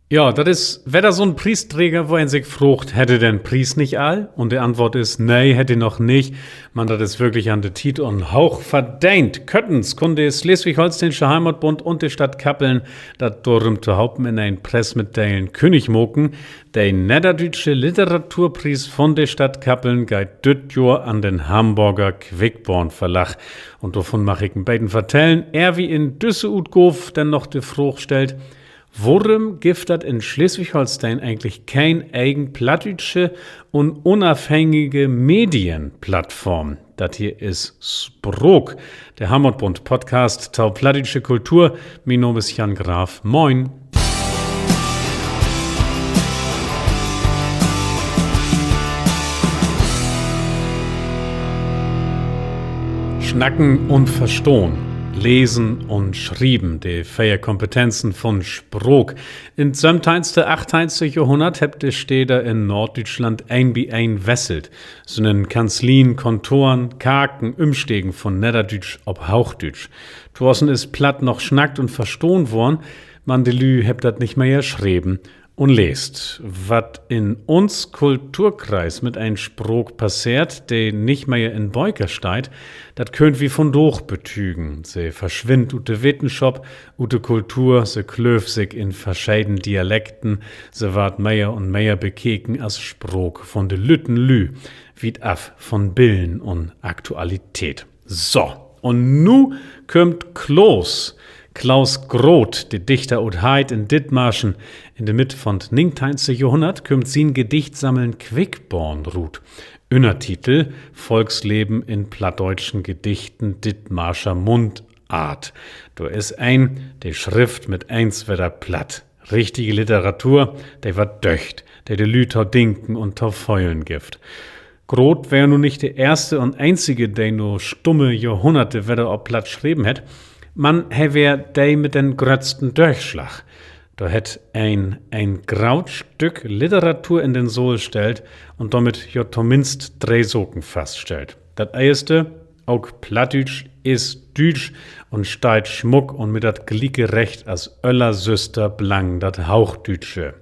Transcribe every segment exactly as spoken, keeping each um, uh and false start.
Ja, dat is wedder so'n Priesdreger, wo een sik fraagt, hett he den Pries nich al? Un de Antwoort is: Nee, hett he noch nich. Man dat is würklich an de Tiet un hooch verdeent. Körtens kunn de Sleswig-Holsteensche Heimatbund un de Stadt Kappeln dat dorüm tohopen in en Pressmitdelen künnig maken: De nedderdüütsche Literaturpries von de Stadt Kappeln geiht düt Johr an den Hamborger Quickborn-Verlag. Un dorvun mag ik en beten vertellen, ehr wi in düsse Utgaav denn noch de Fraag stellt: Worüm gifft dat in Sleswig-Holsteen egentlich keen egen plattdüütsche un unafhängige Medienplattform? Dat hier is Spraak, de Heimatbund-Podcast to plattdüütsche Kultur. Mien Naam is Jan Graf. Moin. Snacken un verstahn, lesen un schrieven, de veer Kompetenzen von Spraak. In't söventeihnste, achtteihnste Johrhunnert hebbt de Städer in Noorddüütschland een bi een wesselt, sünd in Kanzlien, Kontoren, Karken ümstegen von Nedderdüütsch op Hoochdüütsch. Toeerst is Platt noch snackt un verstahn worrn, man de Lüüd hebbt dat nich mehr schreven un leest. Wat in uns Kulturkreis mit en Spraak passeert, de nich mehr in Böker steiht, dat köönt wi vundaag betügen. Se verswinnt ut de Wetenschop, ut de Kultur, se klöövt sik in verscheden Dialekten, se warrt mehr un mehr bekeken as Spraak von de lütten Lüüd, wiet af von Billen un Aktualität. So, un nu kümmt Klaus, Klaus Groth, de Dichter ut Heid in Dithmarschen. In de Midd von't negenteihnste Johrhunnert kümmt sien Gedichtsammeln Quickborn rut. Ünnertitel: Volksleben in plattdeutschen Gedichten Dithmarscher Mundart. Dor is een, de schrifft mit eens wedder Platt. Richtige Literatur, de wat döcht, de de Lüüd to denken un to föhlen gifft. Groth weer nu nich de eerste un eenzige, de na stumme Johrhunnerte wedder op Platt schreven hett, man he weer de mit den gröttsten Dörslag. Dor hett een en graut Stück Literatur in den Saal stellt un dormit jo tominnst dree Saken faststellt. Dat eerste: Ok Plattdüütsch is düütsch un steiht smuck un mit dat glieke Recht as öller Süster blang dat Hoochdüütsche.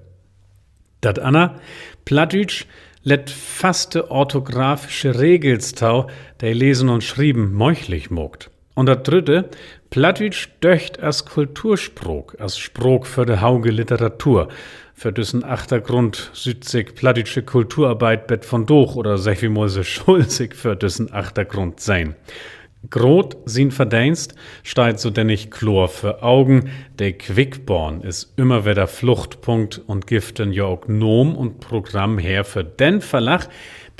Dat anner: Plattdüütsch lett faste orthograafsche Regels to, de Lesen un Schrieven mööglich maakt. Un dat drüdde: Plattdüütsch döcht as Kulturspraak, as Spraak för de hauge Literatur. Vör düssen Achtergrund süht sik plattdüütsche Kulturarbeit bet vundaag, oder segg wi mal, se schull sik vör düssen Achtergrund sehn. Groth sien Verdeenst steiht sodennig kloor vör Ogen. De Quickborn is ümmer wedder Fluchtpunkt un gifft denn jo ok Naam un Programm her för den Verlag,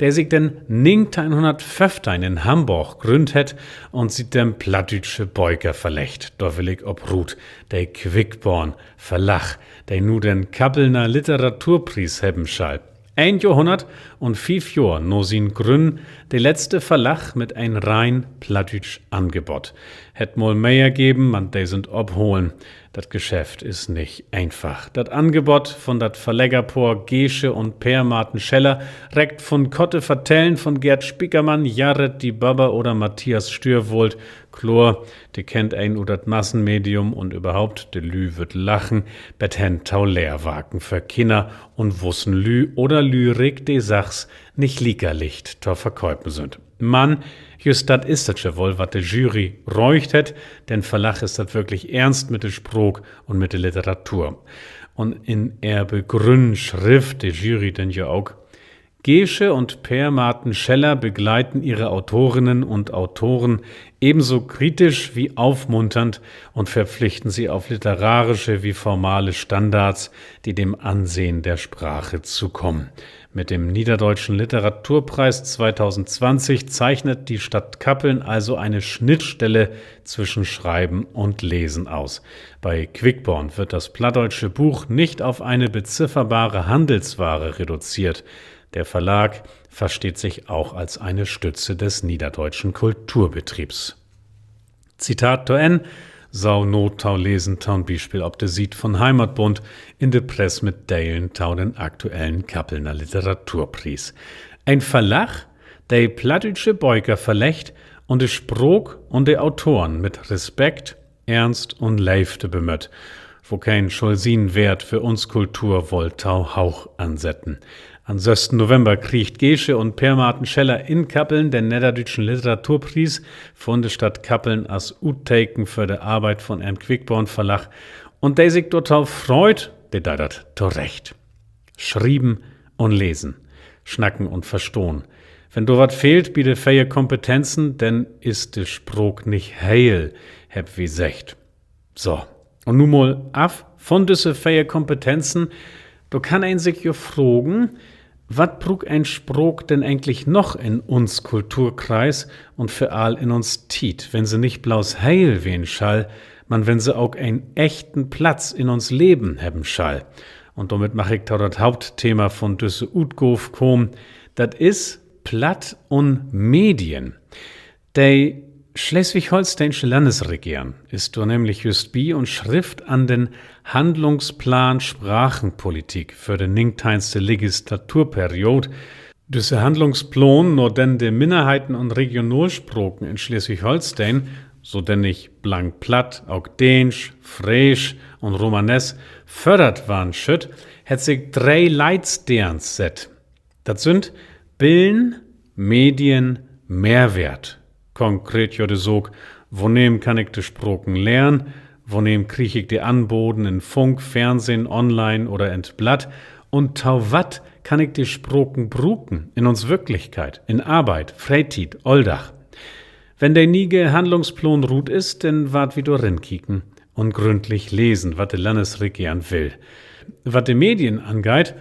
de sik denn negenteihnhunnertföffteihn in Hamborg grünnt hett un siet dem plattdüütsche Böker verleggt. Dor will ik op rut: de Quickborn Verlag, de nu den Kappelner Literaturpries hebben schall. Een Johrhunnert un fief Johr na sien Grünnen de letzte Verlag mit en rein plattdüütsch Angebott. Hett mal mehr geven, man de sünd opholen. Dat Geschäft is nich eenfach. Dat Angebott von dat Verleggerpoor Gesche un Peer Marten Scheller reckt vun korte Vertellen von Gerd Spiekermann, Yared Dibaba oder Matthias Stührwoldt, kloor, de kennt een ut dat Massenmedium un överhaupt, de Lüüd wüllt lachen, bet hen to Lehrwarken för Kinner un wussen Lüüd oder Lyrik, de sachs nich lieker licht to verköpen sünd. Man jüst dat is dat ja woll, wat de Jury röögt hett. Den Verlag is dat würklich eernst mit de Spraak un mit de Literatur. Un in ehr Begrünnen schrifft de Jury denn ja ok: Gesche und Peer Marten Scheller begleiten ihre Autorinnen und Autoren ebenso kritisch wie aufmunternd und verpflichten sie auf literarische wie formale Standards, die dem Ansehen der Sprache zukommen. Mit dem Niederdeutschen Literaturpreis zweitausendzwanzig zeichnet die Stadt Kappeln also eine Schnittstelle zwischen Schreiben und Lesen aus. Bei Quickborn wird das plattdeutsche Buch nicht auf eine bezifferbare Handelsware reduziert. Der Verlag versteht sich auch als eine Stütze des niederdeutschen Kulturbetriebs. Zitat to Enn. So na to lesen to'n Bispeel op de Siet von Heimatbund in de Pressmitdelen to den aktuellen Kappelner Literaturpries. En Verlag, de plattdüütsche Böker verleggt un de Spraak un de Autoren mit Respekt, Eernst un Leevde bemött. Wokeen schull sien Weert för uns Kultur woll to hooch ansetten? An'n sössten November kriegt Gesche un Peer-Marten Scheller in Kappeln den Nedderdüütschen Literaturpries vun de Stadt Kappeln as Utteken för de Arbeit vun ehrn Quickborn-Verlag. Un de sik dorto freut, de deit dat to Recht. Schrieven un lesen, snacken un verstahn. Wenn dor wat fehlt bi de veer Kompetenzen, denn is de Spraak nich heel, hebbt wi seggt. So, un nu mal af vun düsse veer Kompetenzen. Dor kann een sik jo fragen, wat bruukt en Spraak denn egentlich noch in uns Kulturkreis un vör all in uns Tiet, wenn se nich bloots heel ween schall, man wenn se ok en echten Platz in uns Leven hebben schall? Un dormit mag ik to dat Hauptthema vun düsse Utgaav kamen. Dat is Platt un Medien. De sleswig-holsteensche Lannesregeren is dor nämlich jüst bi un schrifft an den Handlungsplan Sprachenpolitik för de negenteihnste Legislaturperiod. Düsse Handlungsplaan, na den de Minnerheiten- un Regionalspraken in Sleswig-Holsteen, so dennig blangen Platt ok Deensch, Freesch un Romanes, fördert warrn schüllt, hett sik dree Leitsteerns sett. Dat sünd Billen, Medien, Mehrwert. Konkret jo de Saak: Woneem kann ik de Spraken lehren? Woneem krieg ik de anbaden in Funk, Fernsehn, online oder in't Blatt? Un to wat kann ik de Spraken bruken in uns Würklichkeit, in Arbeit, Freetiet, Alldag? Wenn de niege Handlungsplaan rut is, denn warrt wi dor rinkieken un gründlich lesen, wat de Lannesregeren will. Wat de Medien angeiht,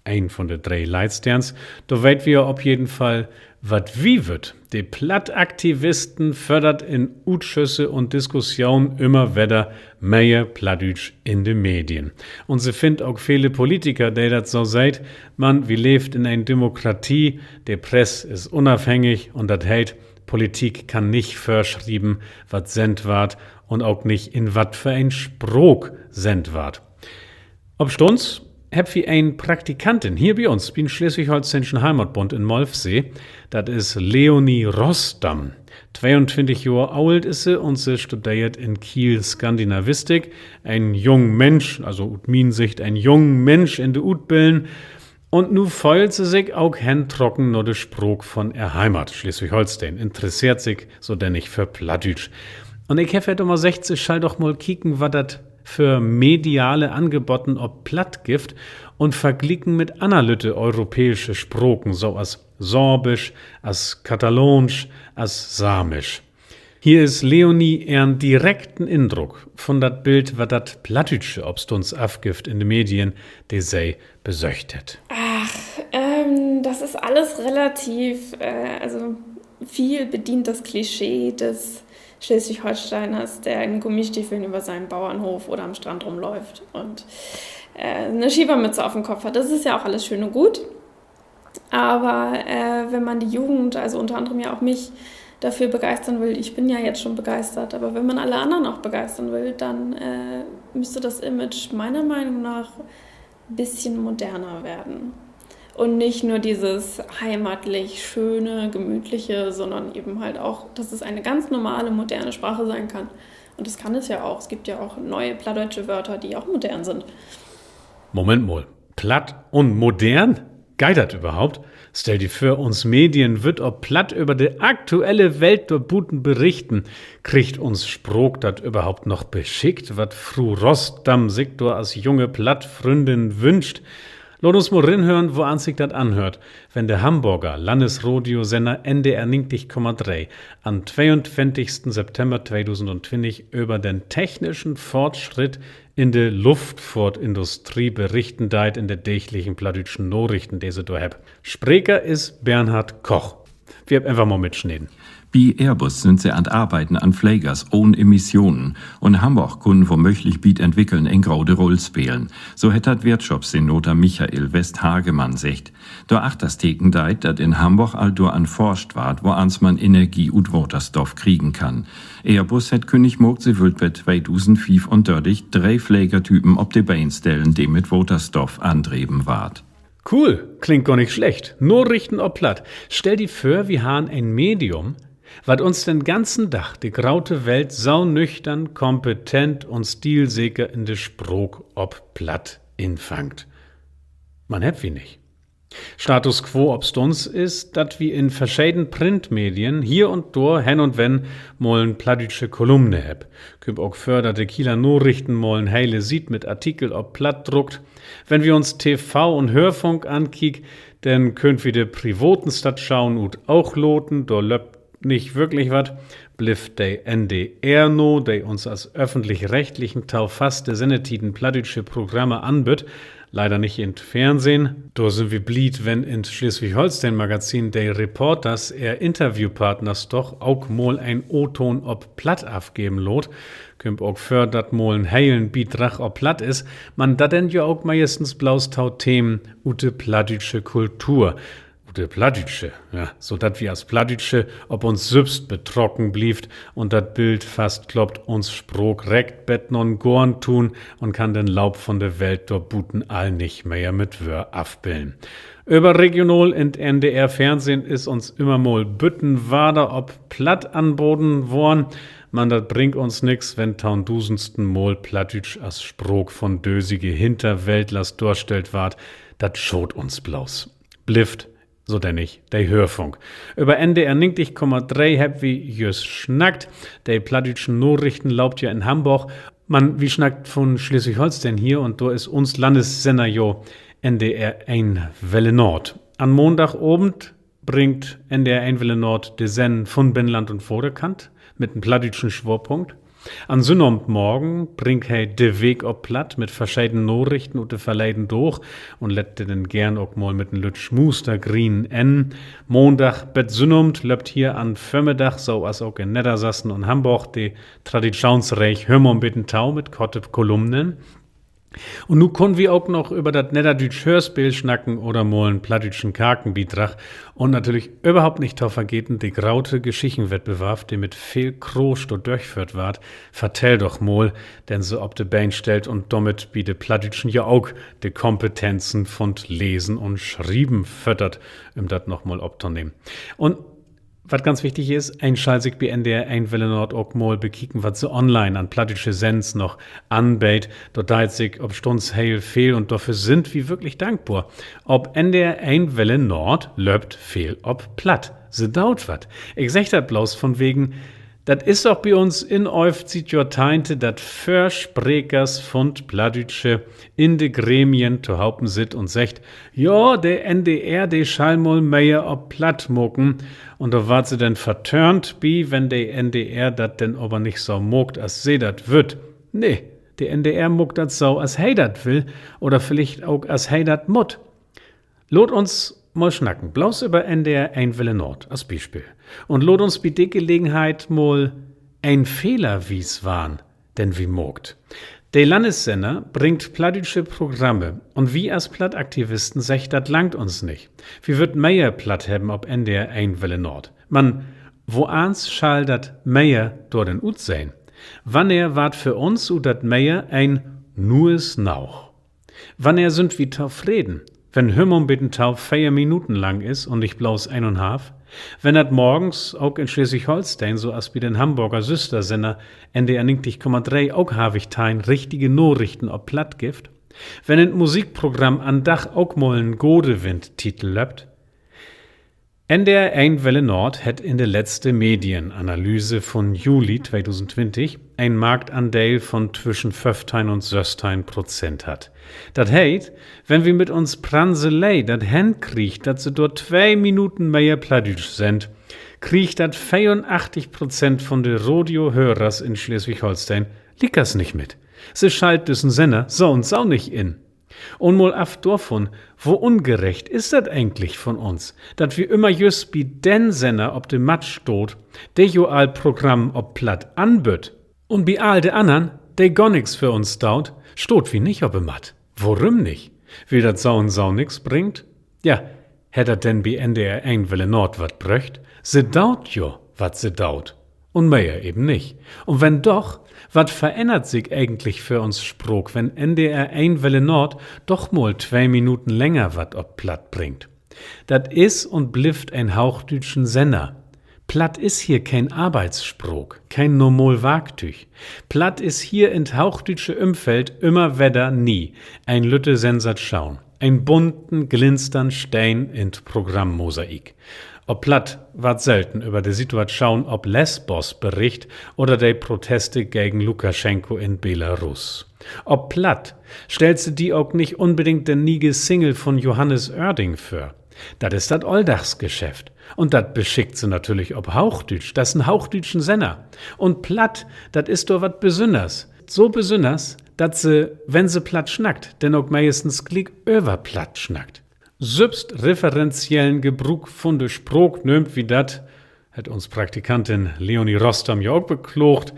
een vun de dree Leitsteerns, dor weet wi op jeden Fall, wat wi wüllt. De Plattaktivisten föddert in Utschüsse un Diskussionen ümmer wedder mehr Plattdüütsch in de Medien. Un se finnt ok vele Politiker, de dat so seht. Man wi leevt in en Demokratie, de Press is unafhängig un dat heet, Politik kann nich vörschrieven, wat sendt warrt un ok nich, in wat för en Spraak sendt warrt. Opstunns hebbt wi en Praktikantin hier bi uns bi'n Sleswig-Holsteenschen Heimatbund in Molfsee. Dat is Leonie Rostam. Tweeuntwintig Johr oolt is se un se studeert in Kiel Skandinavistik. En jung Minsch, also ut mien Sicht en jung Minsch in de Utbillen. Un nu föhlt se sik ok hentrocken na de Spraak vun ehr Heimat, Sleswig-Holsteen, interesseert sik so dennig för Plattdüütsch. Un ik heff ehr ümmer seggt, se schall doch mal kieken, wat dat för mediale Angebotten op Platt gifft, un verglieken mit anner lütte europääsche Spraken, so as Sorbisch, as Kataloonsch, as Saamisch. Hier is Leonie ehrn direkten Indruck vun dat Bild, wat dat Plattdüütsche opstunns afgifft in de Medien, de se besöcht hett. Ach, ähm, das ist alles relativ, äh, also viel bedient das Klischee des Schleswig-Holsteiners, der in Gummistiefeln über seinen Bauernhof oder am Strand rumläuft und, äh, eine Schiebermütze auf dem Kopf hat. Das ist ja auch alles schön und gut. Aber, äh, wenn man die Jugend, also unter anderem ja auch mich, dafür begeistern will, ich bin ja jetzt schon begeistert, aber wenn man alle anderen auch begeistern will, dann, äh, müsste das Image meiner Meinung nach ein bisschen moderner werden. Und nicht nur dieses heimatlich schöne, gemütliche, sondern eben halt auch, dass es eine ganz normale, moderne Sprache sein kann. Und das kann es ja auch. Es gibt ja auch neue plattdeutsche Wörter, die auch modern sind. Moment mal. Platt un modern? Geiht dat överhaupt? Stell di vör, uns Medien wüllt op Platt över de aktuelle Welt dor buten berichten. Kriggt uns Spraak dat överhaupt noch beschickt, wat Fru Rostam sik dor as junge Plattfründin wünscht? Laat uns mal rinhören, woans sik dat anhöört, wenn de Hamborger Landesradiosenner N D R negentig Komma drei an'n tweeuntwintigsten September tweedusendtwintig över den technischen Fortschritt in de Luftfohrtindustrie berichten deit in de däglichen plattdüütschen Narichten, de se dor hebbt. Spreker is Bernhard Koch. Wi hebbt eenfach mal mitsneden. Bi Airbus sünd se an't Arbeiden an Flegers ahn Emissionen, un Hamborg kunn womööglich bi't Entwickeln en grote Rull spelen. So hett dat Wirtschopssenater Michael Westhagemann seggt. Dor achter steken deit, dat in Hamborg al doran forscht warrt, woans man Energie ut Waterstoff kriegen kann. Airbus hett künnig maakt, se wüllt bet tweedusendfiefundartig dree Flegertypen op de Been stellen, de mit Waterstoff andreven warrt. Cool, klingt gor nich slecht. Narichten op Platt. Stell di vör, wi harrn en Medium, Wat uns den ganzen Dag de grote Welt so nüchtern, kompetent un stilseker in de Spraak op Platt infangt. Man hebbt wi nich. Status quo opstunns is, dat wi in verscheden Printmedien hier un dor hen un wenn mal en plattdüütsche Kolumne hebbt. Kümmt ok vör, dat de Kieler Norichten mal en hele Siet mit Artikel op Platt druckt. Wenn wi uns T V un Hörfunk ankiekt, denn köönt wi de privaten Statschonen ut Oog laten, dor löppt nich würklich wat. Blifft de N D R na, de uns as öffentlich-rechtlichen to faste Sennetieden plattdüütsche Programme anbütt, leider nich in't Fernsehn. Dor sünd wi blied, wenn in't Sleswig-Holsteen-Magazin de Reporters ehr Interviewpartners doch ok mal en O-Toon op Platt afgeven laat. Kümmt ok vör, dat mal en helen Bidrag op Platt is, man dat denn ja ok meistens bloots to Themen ut de plattdüütsche Kultur, ut de plattdüütsche, ja, so dat wi as Plattdüütsche op uns sülvst betrocken blievt un dat Bild fastkloppt, uns Spraak reckt bet na'n Goorntuun un kann den Loop von de Welt dor buten all nich mehr mit Wöör afbillen. Överregional in't N D R-Fernsehn is uns ümmer mal Büttenwarder op Platt anbaden worrn. Man dat bringt uns nix, wenn to'n dusendsten Mal Plattdüütsch as Spraak von dösige Hinterwäldlers dorstellt warrt. Dat schaadt uns bloots. Blifft sodennig de Hörfunk. Över N D R negentig Komma dree hebbt wi jüst snackt. De plattdüütschen Norichten loopt ja in Hamborg. Man wi snackt vun Sleswig-Holsteen hier un dor is uns Landessenner jo N D R een Welle Noord. An Maandagavend bringt N D R een Welle Noord de Sennen vun Binnenland un Waterkant mit en plattdüütschen Swoorpunkt. An Sünnavendmorgen bringt he De Week op Platt mit verscheden Norichten ut de verleden Daag un lett de denn geern ok mal mit en lütt Smuustergrienen ennen. Maandag bet Sünnavend löppt hier an Vörmiddag, so as ok in Neddersassen un Hamborg, de Traditschoonsreeg Hör mal 'n beten to mit korte Kolumnen. Un nu köönt wi ok noch över dat nedderdüütsch Hörspeel snacken oder mal en plattdüütschen Karkenbidrag. Un natürlich överhaupt nich to vergeten de grote Geschichtenwettbewarf, de mit veel Kraft dor dörchföhrt warrt, Vertell doch mal, den se op de Been stellt un dormit bi de Plattdüütschen ja ok de Kompetenzen vun't Lesen un Schrieven föddert, üm dat noch mal optonehmen. Un wat ganz wichtig is, een schall sik bi N D R een Welle Noord ok mal bekieken, wat se online an plattdüütsche Sendens noch anbeedt. Dor deit sik opstunns heel veel un dorför sünd wi würklich dankbor. Op N D R een Welle Noord löppt veel op Platt. Se doot wat. Ik segg dat bloots vunwegen, dat is doch bi uns inöövt siet Johrteihnte, dat Vörsprekers vun't Plattdüütsche in de Gremien tohopen sitt un seggt: Ja, de N D R, de schall mal mehr op Platt maken. Un dor warrt se denn vertöörnt bi, wenn de N D R dat denn aver nich so maakt, as se dat wüllt. Nee, de N D R maakt dat so, as he dat will, oder villicht ok, as he dat mutt. Laat uns mal snacken, bloots över N D R een Welle Noord as Bispeel. Un laat uns bi de Gelegenheit mal een Fehler wies warrn, den wi maakt. De Landessenner bringt plattdüütsche Programme un wi as Plattaktivisten seggt, dat langt uns nich. Wi wüllt mehr Platt hebben op N D R een Welle Noord. Man woans schall dat Mehr dor denn utsehn? Wannehr warrt för uns ut dat Mehr een Nu is noog? Wannehr sünd wi tofreden? Wenn Hör mal 'n beten to veer Minuten lang is un nich bloots eenunhalf? Wenn dat morgens ok in Sleswig-Holsteen, so as bi den Hamborger Süstersenner N D R negentig Komma dree, ok havig teihn richtige Norichten op Platt gifft? Wenn in't Musikprogramm an'n Dag ok mal en Godewind-Titel löppt? N D R een Welle Noord hett in de letzte Medienanalyse vun Juli tweedusendtwintig en Marktandeel vun twischen föffteihn un sössteihn Prozent hatt. Dat heet, wenn wi mit uns Pranselee dat henkriegt, dat se dor twee Minuten mehr Plattdüütsch sendt, kriegt dat veerunachtzig Prozent vun de Radiohörers in Sleswig-Holsteen liekers nich mit. Se schalt düssen Senner so un so nich in. Un mal af dorvun, wo ungerecht is dat egentlich vun uns, dat wi ümmer jüst bi den Senner op de Matt staht, de jo all Programm op Platt anbütt, un bi all de annern, de gor nix för uns doot, staht wi nich op de Matt? Worüm nich? Wiel dat so un so nix bringt? Ja, hett dat denn bi N D R een Welle Noord wat bröcht? Se doot jo, wat se doot. Un mehr even nich. Un wenn doch, wat verännert sik egentlich för uns Spraak, wenn N D R een Welle Noord doch mal twee Minuten länger wat op Platt bringt? Dat is un blifft en hoochdüütschen Senner. Platt is hier keen Arbeitsspraak, keen normal Warktüüg. Platt is hier in't hoochdüütsche Ümfeld ümmer wedder nie en lütte Sensatschoon, en bunten, glinstern Steen in't Programmmosaik. Op Platt warrt selten över de Situatschoon op Lesbos bericht oder de Proteste gegen Lukaschenko in Belarus. Op Platt stellt se di ok nich unbedingt de nee'e Single von Johannes Oerding vör. Dat is dat Alldagsgeschäft. Un dat beschickt se natürlich op Hoochdüütsch. Dat is en hoochdüütschen Senner. Un Platt, dat is dor wat Besünners. So besünners, dat se, wenn se Platt snackt, denn ok meistens gliek över Platt snackt. Sülvstreferenziellen Gebruuk vun de Spraak nöömt wi dat, hett uns Praktikantin Leonie Rostam ja ok beklaagt,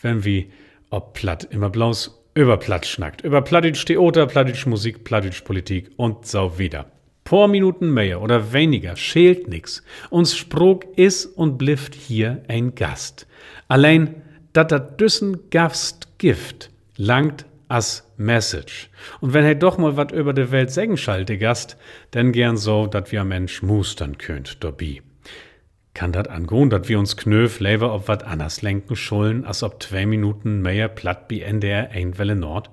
wenn wi op Platt immer bloots över Platt snackt. Över plattdüütsch Theater, plattdüütsch Musik, plattdüütsch Politik un so wieder. Poor Minuten mehr oder weniger scheelt nix. Uns Spraak is un blifft hier en Gast. Alleen, dat dat düssen Gast gifft, langt as Message. Un wenn he doch mal wat över de Welt seggen schall, de Gast, denn geern so, dat wi an'n Enn smustern köönt dorbi. Kann dat angahn, dat wi uns Knööv lever op wat anners lenken schullen as op twee Minuten mehr Platt bi N D R een Welle Nord?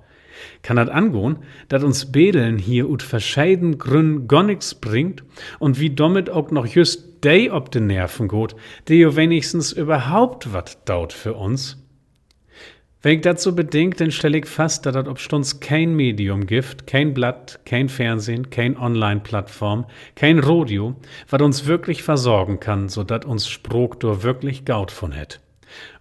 Kann dat angahn, dat uns Bedeln hier ut verscheden Grünn gor nix bringt un wi dormit ok noch jüst de op de Nerven gaht, de jo wenigstens överhaupt wat doot för uns? Wenn ik dat so bedenk, denn stell ik fast, dat dat opstunns keen Medium gifft, keen Blatt, keen Fernsehn, keen Online-Plattform, keen Radio, wat uns würklich versorgen kann, so dat uns Spraak dor würklich goot vun hett.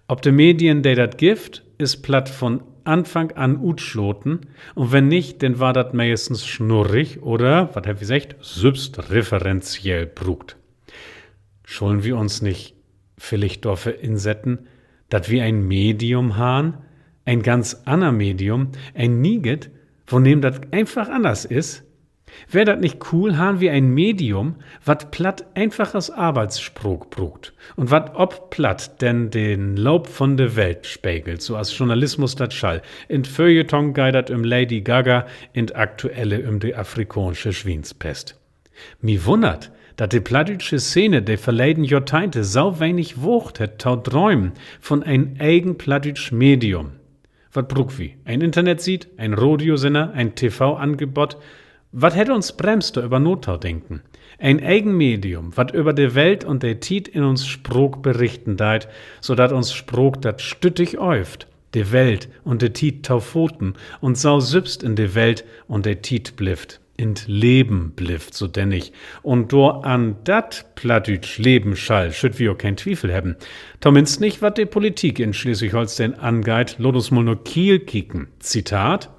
Op de Medien, de dat gifft, is Platt vun Anfang an utslaten, un wenn nich, denn warrt dat meistens snurrig oder, wat hebbt wi seggt, sülvstreferenziell bruukt. Schullen wi uns nich villicht dorför insetten, dat wi en Medium harrn, en ganz anner Medium, en nee'et, woneem dat eenfach anners is? Weer dat nich cool, harrn wi en Medium, wat Platt eenfach as Arbeitsspraak bruukt un wat op Platt denn den Loop vun de Welt spegelt, so as Journalismus dat schall? In't Feuilleton geiht dat üm Lady Gaga, in't Aktuelle üm de afrikaansche Swienspest. Mi wunnert, dat de plattdüütsche Szene de verleden Johrteihnte so wenig waagt hett to drömen vun en egen plattdüütsch Medium. Wat bruukt wi? En Internetsiet, en Radiosenner, en T V-Angebott? Wat hett uns bremst, dor över natodenken? En egen Medium, wat över de Welt un de Tiet in uns Spraak berichten deit, so dat uns Spraak dat stüttig öövt, de Welt un de Tiet to faten un so sülvst in de Welt un de Tiet blifft, in't Leven blifft, so denk ik. Un doran, dat Plattdüütsch leven schall, schüllt wi ok keen Twiefel hebben. Tominnst nich, wat de Politik in Sleswig-Holsteen angeiht. Laat uns mal na Kiel kieken. Zitat: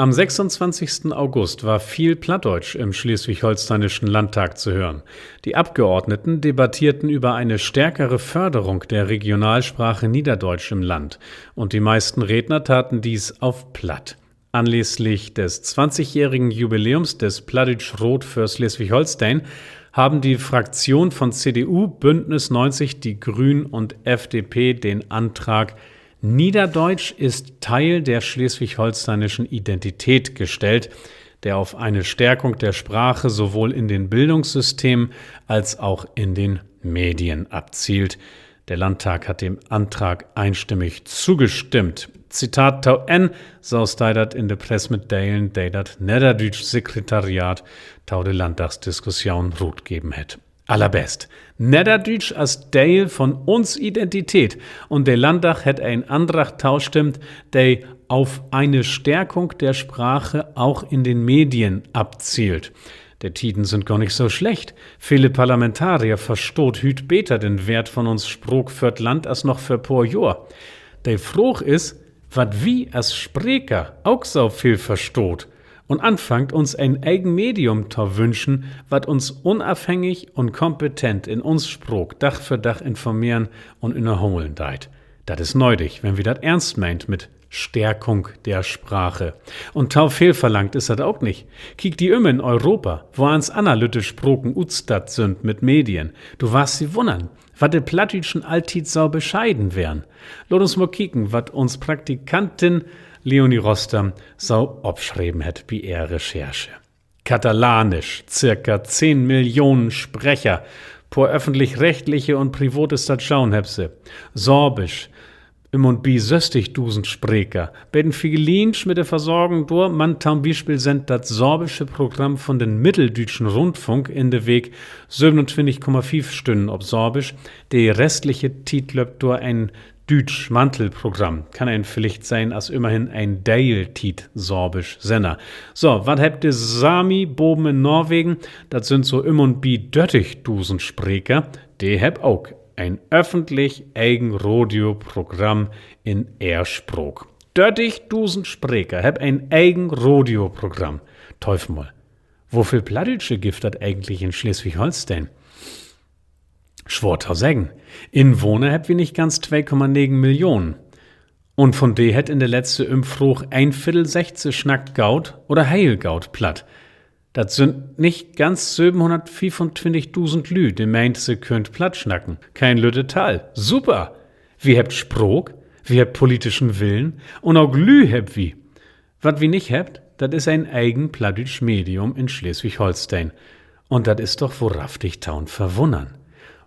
Am sechsundzwanzigsten August war viel Plattdeutsch im Schleswig-Holsteinischen Landtag zu hören. Die Abgeordneten debattierten über eine stärkere Förderung der Regionalsprache Niederdeutsch im Land, und die meisten Redner taten dies auf Platt. Anlässlich des zwanzigjährigen Jubiläums des Plattdüütsch Raat för Sleswig-Holsteen haben die Fraktionen von C D U, Bündnis neunzig, die Grünen und F D P den Antrag Niederdeutsch ist Teil der schleswig-holsteinischen Identität gestellt, der auf eine Stärkung der Sprache sowohl in den Bildungssystemen als auch in den Medien abzielt. Der Landtag hat dem Antrag einstimmig zugestimmt. Zitat to Enn, so steiht dat in de Pressmitdelen, de dat Nedderdüütsch-Sekretariat to de Landdagsdiskussion rutgeven hett. Allerbest. Nedderdüütsch as Deel von uns Identität. Un de Landdag hett en Andrag tostimmt, de auf eine Stärkung der Sprache auch in den Medien abzielt. De Tieden sünd gor nich so slecht. Vele Parlamentarier verstaht hüüt beter den Weert von uns Spraak för't Land as noch vör poor Johr. De Fraag is, wat wi as Spreker ok so veel verstaht un anfangt, uns en egen Medium to wünschen, wat uns unafhängig un kompetent in uns Spraak Dag för Dag informeren un ünnerholen deit. Dat is nödig, wenn wi dat eernst meent mit Stärkung der Sprache. Un to veel verlangt is dat ok nich. Kiek di üm in Europa, woans anner lütte Spraken utstatt sünd mit Medien. Du warrst di wunnern, wat de Plattdüütschen alltiet so bescheiden weren. Laat uns mal kieken, wat uns Praktikantin Leonie Rostam so opschreven hett bi ehr Recherche. Katalanisch, circa zehn Millionen Sprecher, Poor öffentlich-rechtliche un private Statschoon hebbt se. Sorbsch, üm un bi sösstigdusend Spreker. Beten figeliensch mit de Versorgen dor, man to'n Bispeel sendt dat sorbsche Programm von den Mitteldüütschen Rundfunk in de Week sövenuntwintig Komma fief Stünnen op Sorbsch. De restliche Tiet löppt dor en düütsch Mantelprogramm. Kann een villicht sehn as ümmerhen en Deeltiet-Sorbsch-Senner. So, wat hebbt de Sami boven in Norwegen? Dat sünd so üm un bi dörtigdusend Spreker. De hebbt ok en öffentlich egen Radioprogramm in ehr Spraak. Dörtigdusend Spreker hebbt en egen Radioprogramm. Tööv mal, woveel Plattdüütsche gifft dat egentlich in Sleswig-Holsteen? Swoor to seggen. Inwahner hebbt wi nich ganz twee Komma negen Millionen. Un von de hett in de letzte Ümfraag een Viddel seggt, se snackt goot oder heel goot Platt. Dat sünd nich ganz sövenhunnertfiefuntwintigdusend Lüüd, de meent, se köönt Platt snacken. Keen lütte Tall. Super! Wi hebbt Spraak, wi hebbt politischen Willen un ok Lüüd hebbt wi. Wat wi nich hebbt, dat is en egen plattdüütsch Medium in Sleswig-Holsteen. Un dat is doch wohrhaftig to'n Verwunnern.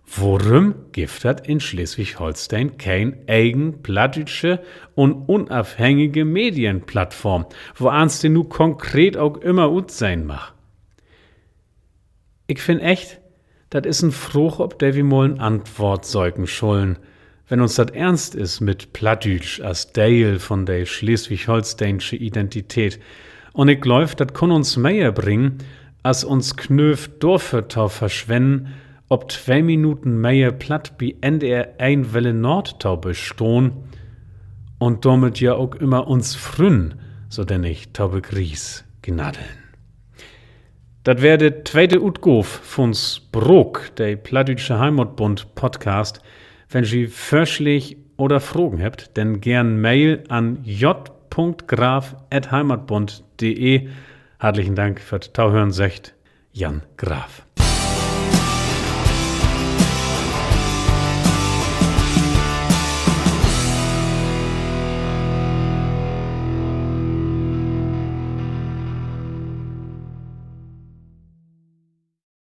Worüm gifft dat in Sleswig-Holsteen keen egen plattdüütsche un unafhängige Medienplattform, woans de nu konkret ok ümmer utsehn mag? Ik finn echt, dat is en Fraag, op de wi mal en Antwoort söken schullen, wenn uns dat eernst is mit Plattdüütsch as Deel von de sleswig-holsteensche Identität. Un ik glööv, dat kunn uns mehr bringen, as uns Knööv dorför to verschwennen, op twee Minuten mehr Platt bi N D R een Welle Nord to bestahn un dormit ja ok ümmer uns Frünn so dennig to Begries gnaddeln. Dat weer de tweete Utgaav vun Spraak, de Plattdüütsche Heimatbund-Podcast. Wenn ji Vörslääg oder Fragen hebbt, denn geern Mail an j Punkt graf at heimatbund punkt de. Hartlichen Dank för't Tohören, seggt Jan Graf.